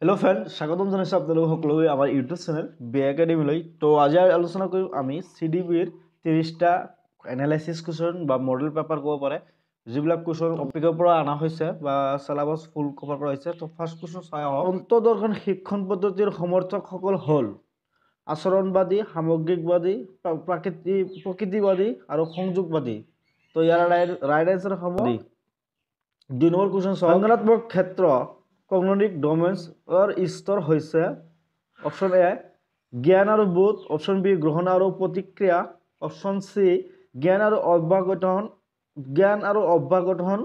Hello' friend, স্বাগতম জনাইছোঁ আপোনালোক সকলোকে আমাৰ ইউটিউব চেনেল বি একাডেমীলৈ। তো আজি আলোচনা কৰিম আমি চি ডি বিৰ 30টা এনালাইচিছ কুৱেশ্যন বা মডেল পেপাৰ ক'ব পাৰে, যিবিলাক কুৱেশ্যন টপিকৰ পৰা অনা হৈছে বা চেলাবাছ ফুল কভাৰ কৰা হৈছে। তো ফাৰ্ষ্ট কুৱেশ্যন চাই আহক। অন্তদৰ্শন শিক্ষণ পদ্ধতিৰ সমৰ্থকসকল হ'ল আচৰণবাদী, সামগ্ৰিকবাদী, প্ৰকৃতিবাদী আৰু সংযোগবাদী। তো ইয়াৰ ৰাইট এনচাৰ হ'ব 2 নম্বৰ কুৱেশ্যন। সংজ্ঞানাত্মক ক্ষেত্ৰ কগনিটিভ ডমেইনছৰ স্তৰ হৈছে অপশ্যন এ জ্ঞান আৰু বোধ, অপশ্যন বি গ্ৰহণ আৰু প্ৰতিক্ৰিয়া, অপশ্যন চি জ্ঞান আৰু অভ্যাস গঠন,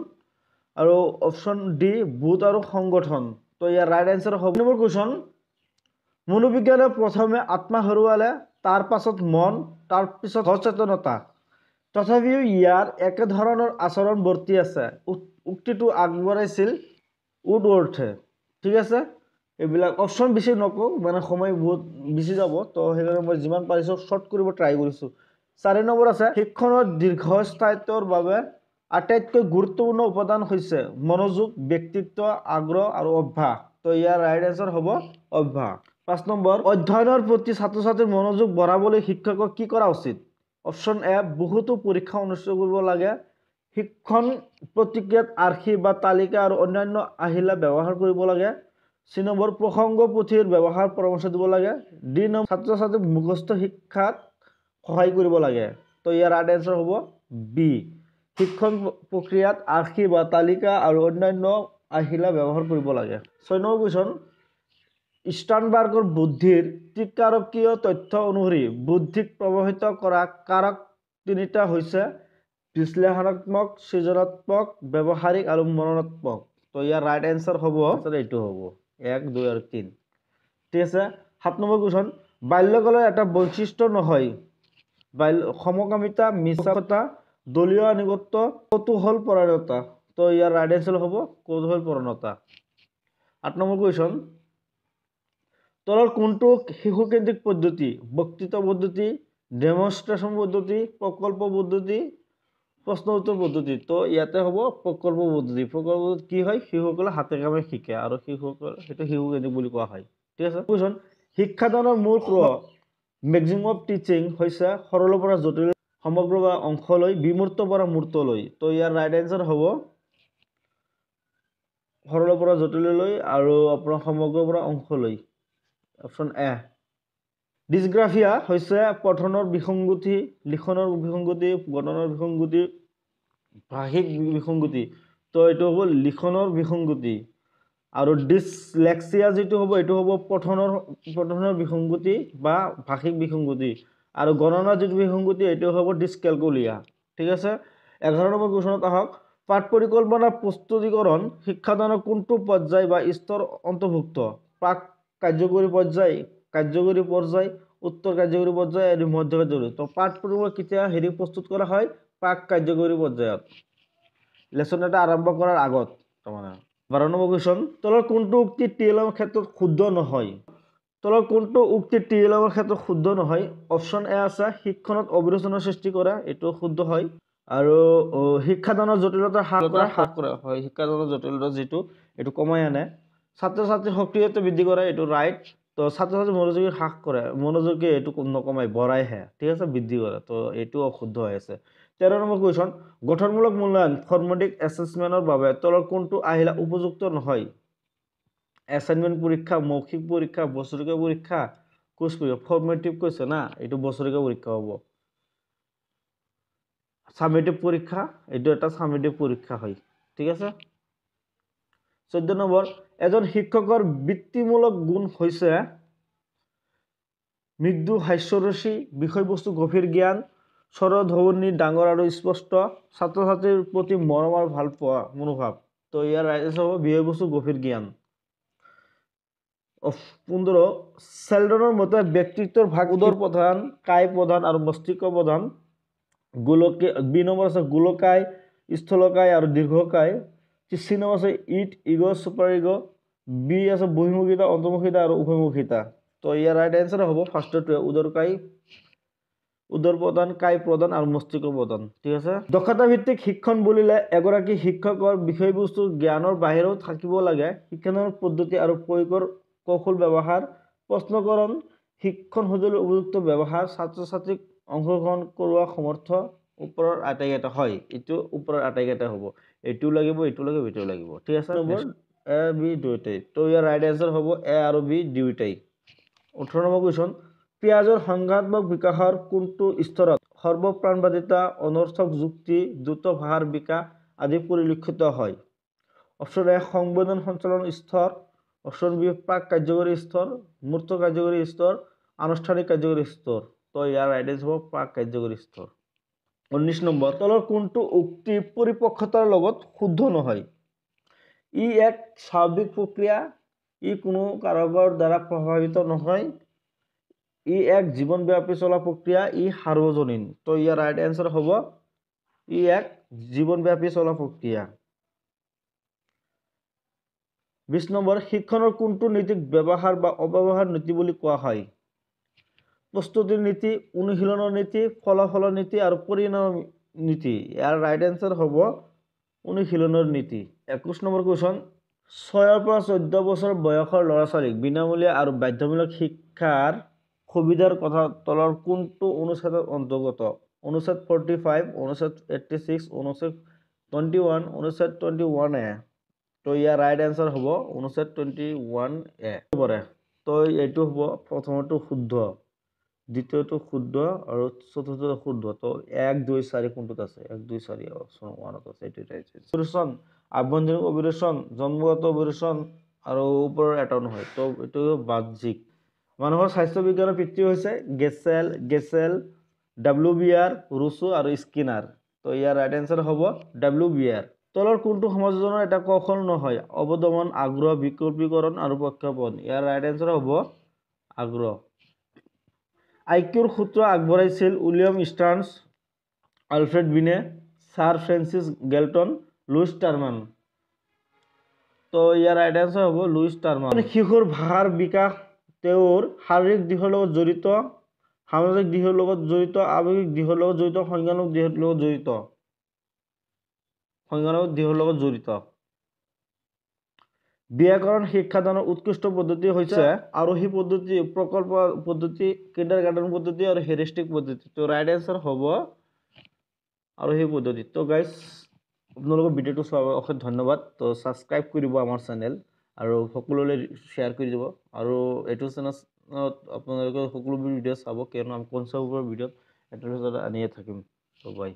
আৰু অপশ্যন ডি বোধ আৰু সংগঠন। তো ইয়াৰ ৰাইট এনচাৰ হ'ব নম্বৰ কুৱেশ্যন। মনোবিজ্ঞানে প্ৰথমে আত্মা হেৰুৱালে, তাৰ পাছত মন, তাৰ পিছত সচেতনতা, তথাপিও ইয়াৰ একেধৰণৰ আচৰণ বৰ্তি আছে। উক্তিটো আগবঢ়াইছিল উডৱৰ্থে। ঠিক আছে, এইবিলাক অপশ্যন বেছি নকওঁ, মানে সময় বহুত বেছি যাব, তো সেইকাৰণে মই যিমান পাৰিছোঁ শ্বৰ্ট কৰিব ট্ৰাই কৰিছোঁ। 4 নম্বৰ আছে শিক্ষণৰ দীৰ্ঘস্থায়িত্বৰ বাবে আটাইতকৈ গুৰুত্বপূৰ্ণ উপাদান হৈছে মনোযোগ, ব্যক্তিত্ব, আগ্ৰহ আৰু অভ্যাস। তো ইয়াৰ ৰাইট এনচাৰ হ'ব অভ্যাস। 5 নম্বৰ, অধ্যয়নৰ প্ৰতি ছাত্ৰ ছাত্ৰীৰ মনোযোগ বঢ়াবলৈ শিক্ষকক কি কৰা উচিত? অপশ্যন এ বহুতো পৰীক্ষা অনুষ্ঠিত কৰিব লাগে, শিক্ষণ প্ৰতিক্ৰিয়াত আৰ্হি বা তালিকা আৰু অন্যান্য আহিলা ব্যৱহাৰ কৰিব লাগে, চি নম্বৰ প্ৰসংগ পুথিৰ ব্যৱহাৰ পৰামৰ্শ দিব লাগে, ডি নম্বৰ ছাত্ৰ ছাত্ৰীক মুখস্থ শিক্ষাত সহায় কৰিব লাগে। তো ইয়াৰ ৰাইট এনচাৰ হ'ব বি, শিক্ষণ প্ৰক্ৰিয়াত আৰ্হি বা তালিকা আৰু অন্যান্য আহিলা ব্যৱহাৰ কৰিব লাগে। 6 নম্বৰ কুৱেশ্যন, ষ্টাৰ্ণবাৰ্গৰ বুদ্ধিৰ ত্ৰিকাৰকীয় তথ্য অনুসৰি বুদ্ধিক প্ৰভাৱিত কৰা কাৰক 3টা হৈছে বিশ্লেষণাত্মক, সৃজনাত্মক, ব্যৱহাৰিক আৰু মননাত্মক। তো ইয়াৰ ৰাইট এনচাৰ হ'ব এইটো হ'ব 1, 2 আৰু 3। ঠিক আছে, 7 নম্বৰ কুৱেশ্যন, বাল্যকালৰ এটা বৈশিষ্ট্য নহয় সমকামিতা, মিছা কথা, দলীয় আনুগত্য, কৌতূহল পৰায়ণতা। তো ইয়াৰ ৰাইট এনচাৰ হ'ব কৌতূহল পৰায়ণতা। 8 নম্বৰ কুৱেশ্যন, তলৰ কোনটো শিশুকেন্দ্ৰিক পদ্ধতি? বক্তৃতা পদ্ধতি, ডেমনষ্ট্ৰেশ্যন পদ্ধতি, প্ৰকল্প পদ্ধতি, প্ৰশ্ন উত্তৰ পদ্ধতি। তো ইয়াতে হ'ব প্ৰকল্প পদ্ধতি। প্ৰকল্প পদ্ধতি কি হয়? শিশুসকলে হাতে কামে শিকে আৰু শিশুসকল সেইটো শিশুকেন্দ্ৰিক বুলি কোৱা হয়। ঠিক আছে, কুৱেশ্যন, শিক্ষাদানৰ মূল মেক্সিম অফ টিচিং হৈছে সৰলৰ পৰা জটিল, সমগ্ৰ বা অংশলৈ, বিমূৰ্ত পৰা মূৰ্তলৈ। তো ইয়াৰ ৰাইট এনচাৰ হ'ব সৰলৰ পৰা জটিললৈ আৰু আপোনাৰ সমগ্ৰ পৰা অংশলৈ, অপশ্যন এ। ডিছগ্ৰাফিয়া হৈছে পঠনৰ বিসংগতি, লিখনৰ বিসংগতি, গণনৰ বিসংগতি, ভাষিক বিসংগতি। তো এইটো হ'ব লিখনৰ বিসংগতি। আৰু ডিছলেক্সিয়া যিটো হ'ব এইটো হ'ব পঠনৰ বিসংগতি বা ভাষিক বিসংগতি। আৰু গণনাৰ যিটো বিসংগতি এইটো হ'ব ডিছকেলকুলিয়া। ঠিক আছে, 11 নম্বৰ কুৱেশ্যনত আহক। পাঠ পৰিকল্পনা প্ৰস্তুতিকৰণ শিক্ষাদানৰ কোনটো পৰ্যায় বা স্তৰ অন্তৰ্ভুক্ত? প্ৰাক কাৰ্যকৰী পৰ্যায়, কাৰ্যকৰী পৰ্যায়, উত্তৰ কাৰ্যকৰী পৰ্যায় আৰু মধ্য কাৰ্যকৰী। তো পাঠ পৰিকল্পনা কেতিয়া হেৰি প্ৰস্তুত কৰা হয়? প্ৰাক কাৰ্যকৰী পৰ্যায়ত, লেচন এটা আৰম্ভ কৰাৰ আগত। তাৰমানে 12 নম্বৰ কুৱেশ্যন, তলৰ কোনটো উক্তি টি এল এমৰ ক্ষেত্ৰত শুদ্ধ নহয়? তলৰ কোনটো উক্তি টি এল এমৰ ক্ষেত্ৰত শুদ্ধ নহয়? অপশ্যন এ আছে শিক্ষণত অবিৰোচনাৰ সৃষ্টি কৰা, এইটো শুদ্ধ হয়। আৰু শিক্ষাদানৰ জটিলতা হ্ৰাস কৰা হয়, শিক্ষাদানৰ জটিলতা যিটো এইটো কমাই আনে। ছাত্ৰ ছাত্ৰীৰ সক্ৰিয়তা বৃদ্ধি কৰে, এইটো ৰাইট। তো ছাত্ৰ ছাত্ৰীৰ মনোযোগী হ্ৰাস কৰে, মনোযোগী এইটো নকমাই বঢ়াইহে, ঠিক আছে, বৃদ্ধি কৰে, তো এইটো অশুদ্ধ হৈ আছে। 13 নম্বৰ কুৱেশ্যন, গঠনমূলক মূল্যায়ন ফৰ্মেটিভ এছেচমেণ্টৰ বাবে তলৰ কোনটো আহিলা উপযুক্ত নহয়? এছাইনমেণ্ট পৰীক্ষা, মৌখিক পৰীক্ষা, বছৰেকীয়া পৰীক্ষা, কোৰ্চ পৰীক্ষা। ফৰ্মেটিভ কৈছে না, এইটো বছৰেকীয়া পৰীক্ষা হ'ব। ছামেটিভ পৰীক্ষা, এইটো এটা ছামেটিভ পৰীক্ষা হয়। ঠিক আছে, 14 নম্বৰ, এজন শিক্ষকৰ বৃত্তিমূলক গুণ হৈছে মৃদু হাস্যৰসী, বিষয়বস্তু গভীৰ জ্ঞান, স্বৰধ্বনি ডাঙৰ আৰু স্পষ্ট, ছাত্ৰ ছাত্ৰীৰ প্ৰতি মৰম আৰু ভালপোৱা মনোভাৱ। তো ইয়াৰ ৰাইট এনচাৰ হ'ব বিষয়বস্তু গভীৰ জ্ঞান। 15, চেলডনৰ মতে ব্যক্তিত্বৰ ভাগ উদৰ প্ৰধান, কায় প্ৰধান আৰু মস্তিষ্ক প্ৰধান। গোলকে বি নম্বৰ আছে গোলকায়, স্থলকায় আৰু দীৰ্ঘকায়। চি নম্বৰ আছে id, ego, super ego. B আছে বহিৰ্মুখিতা, অন্তৰ্মুখিতা আৰু উভয়মুখিতা। তো ইয়াৰ ৰাইট এনচাৰ হ'ব ফাৰ্ষ্টটোৱে উদৰকায়, উদৰ প্ৰধান, কায় প্ৰধান আৰু মস্তিষ্ক প্ৰধান। ঠিক আছে, দক্ষতা ভিত্তিক শিক্ষণ বুলিলে এগৰাকী শিক্ষকৰ বিষয়বস্তুৰ জ্ঞানৰ বাহিৰেও থাকিব লাগে শিক্ষাদানৰ পদ্ধতি আৰু প্ৰয়োগৰ কৌশল ব্যৱহাৰ, প্ৰশ্নকৰণ, শিক্ষণ সঁজুলিৰ উপযুক্ত ব্যৱহাৰ, ছাত্ৰ ছাত্ৰীক অংশগ্ৰহণ কৰোৱা সমৰ্থ। ওপৰৰ আটাইকেইটা হয়, এইটো ওপৰৰ আটাইকেইটা হ'ব, এইটোও লাগিব, এইটো লাগিব, এইটোও লাগিব। ঠিক আছে, নম্বৰ এ বি দুয়োটাই। তো ইয়াৰ ৰাইট এনচাৰ হ'ব এ আৰু বি দুয়োটাই। 18 নম্বৰ কুৱেশ্যন, পিয়াজৰ সংজ্ঞাত্মক বিকাশৰ কোনটো স্তৰত সৰ্বপ্ৰাণবাদিতা, অনৰ্থক যুক্তি, দ্ৰুত ভাষাৰ বিকাশ আদি পৰিলক্ষিত হয়? অপশ্যন এ সংবেদন সঞ্চালন স্তৰ, অপশ্যন বি প্ৰাক কাৰ্যকৰী স্তৰ, মূৰ্ত কাৰ্যকৰী স্তৰ, আনুষ্ঠানিক কাৰ্যকৰী স্তৰ। তো ইয়াৰ ৰাইট এনচাৰ হ'ব প্ৰাক কাৰ্যকৰী স্তৰ। 19 নম্বৰ, তলৰ কোনটো উক্তি পৰিপক্কতাৰ লগত শুদ্ধ নহয়? ই এক স্বাভাৱিক প্ৰক্ৰিয়া, ই কোনো কাৰকৰ দ্বাৰা প্ৰভাৱিত নহয়, ই এক জীৱনব্যাপী চলা প্ৰক্ৰিয়া, ই সাৰ্বজনীন। তো ইয়াৰ ৰাইট এনচাৰ হ'ব ই এক জীৱনব্যাপী চলা প্ৰক্ৰিয়া। 20 নম্বৰ, শিক্ষণৰ কোনটো নীতিক ব্যৱহাৰ বা অব্যৱহাৰ নীতি বুলি কোৱা হয়? প্ৰস্তুতিৰ নীতি, অনুশীলনৰ নীতি, ফলাফলৰ নীতি আৰু পৰিণামৰ নীতি। ইয়াৰ ৰাইট এনচাৰ হ'ব অনুশীলনৰ নীতি। 21 নম্বৰ কুৱেশ্যন, 6ৰ পৰা 14 বছৰ বয়সৰ ল'ৰা ছোৱালীক বিনামূলীয়া আৰু বাধ্যতামূলক শিক্ষাৰ সুবিধাৰ কথা তলৰ কোনটো অনুচ্ছেদৰ অন্তৰ্গত? অনুচ্ছেদ 45, অনুচ্ছেদ 86, অনুচ্ছেদ 21, অনুচ্ছেদ 21 এ। তো ইয়াৰ ৰাইট এনচাৰ হ'ব অনুচ্ছেদ 21 এ। তো এইটো হ'ব প্ৰথমটো শুদ্ধ, দ্বিতীয়টো শুদ্ধ আৰু চতুৰ্থটো শুদ্ধ। তো 1 2 4 কোনটোত আছে? 1 2 4 অপশ্যন 1ত আছে। এইটো অভিৰোচন, আভ্যন্তৰীণ অভিৰোচন, জন্মগত অভিৰোচন আৰু ওপৰৰ এটাও নহয়। তো এইটো বাহ্যিক। মানুহৰ স্বাস্থ্য বিজ্ঞানৰ পিতৃ হৈছে Gesell, Gesell, W B R, Rousseau আৰু স্কিনাৰ। তো ইয়াৰ ৰাইট এনচাৰ হ'ব ডাব্লিউ বি আৰ। তলৰ কোনটো সমাযোজনৰ এটা কৌশল নহয়? অৱদমন, আগ্ৰহ, বিকল্পীকৰণ আৰু প্ৰক্ষেপণ। ইয়াৰ ৰাইট এনচাৰ হ'ব আগ্ৰহ। আই কিউৰ সূত্ৰ আগবঢ়াইছিল William Stearns, Alfred Binet, Sir Francis Galton, Louis Terman. তো ইয়াৰ ৰাইট এনচাৰ হ'ব লুইচ টাৰ্মান। শিশুৰ ভাষাৰ বিকাশ তেওঁৰ শাৰীৰিক দিশৰ লগত জড়িত, সামাজিক দিশৰ লগত জড়িত, আৱেগিক দিশৰ লগত জড়িত, সংজ্ঞাত্মক দিশৰ লগত জড়িত, সংজ্ঞাত্মক দিশৰ লগত জড়িত। ব্যাকৰণ শিক্ষাদানৰ উৎকৃষ্ট পদ্ধতি হৈছে আৰোহী পদ্ধতি, প্ৰকল্প পদ্ধতি, কিণ্ডাৰ গাৰ্ডেন পদ্ধতি আৰু হেৰিষ্টিক পদ্ধতি। তো ৰাইট এনচাৰ হ'ব আৰোহী পদ্ধতি। তো গাইজ, আপোনালোকৰ ভিডিঅ'টো চোৱাৰ বাবে অশেষ ধন্যবাদ। তো ছাবস্ক্ৰাইব কৰিব আমাৰ চেনেল আৰু সকলোলৈ শ্বেয়াৰ কৰি দিব আৰু এইটো চেনেলত আপোনালোকে সকলোবোৰ ভিডিঅ' চাব, কিয়নো আমি কনচেপ্টৰ ভিডিঅ'ত এটাৰ পিছত আনিয়ে থাকিম। তো বাই।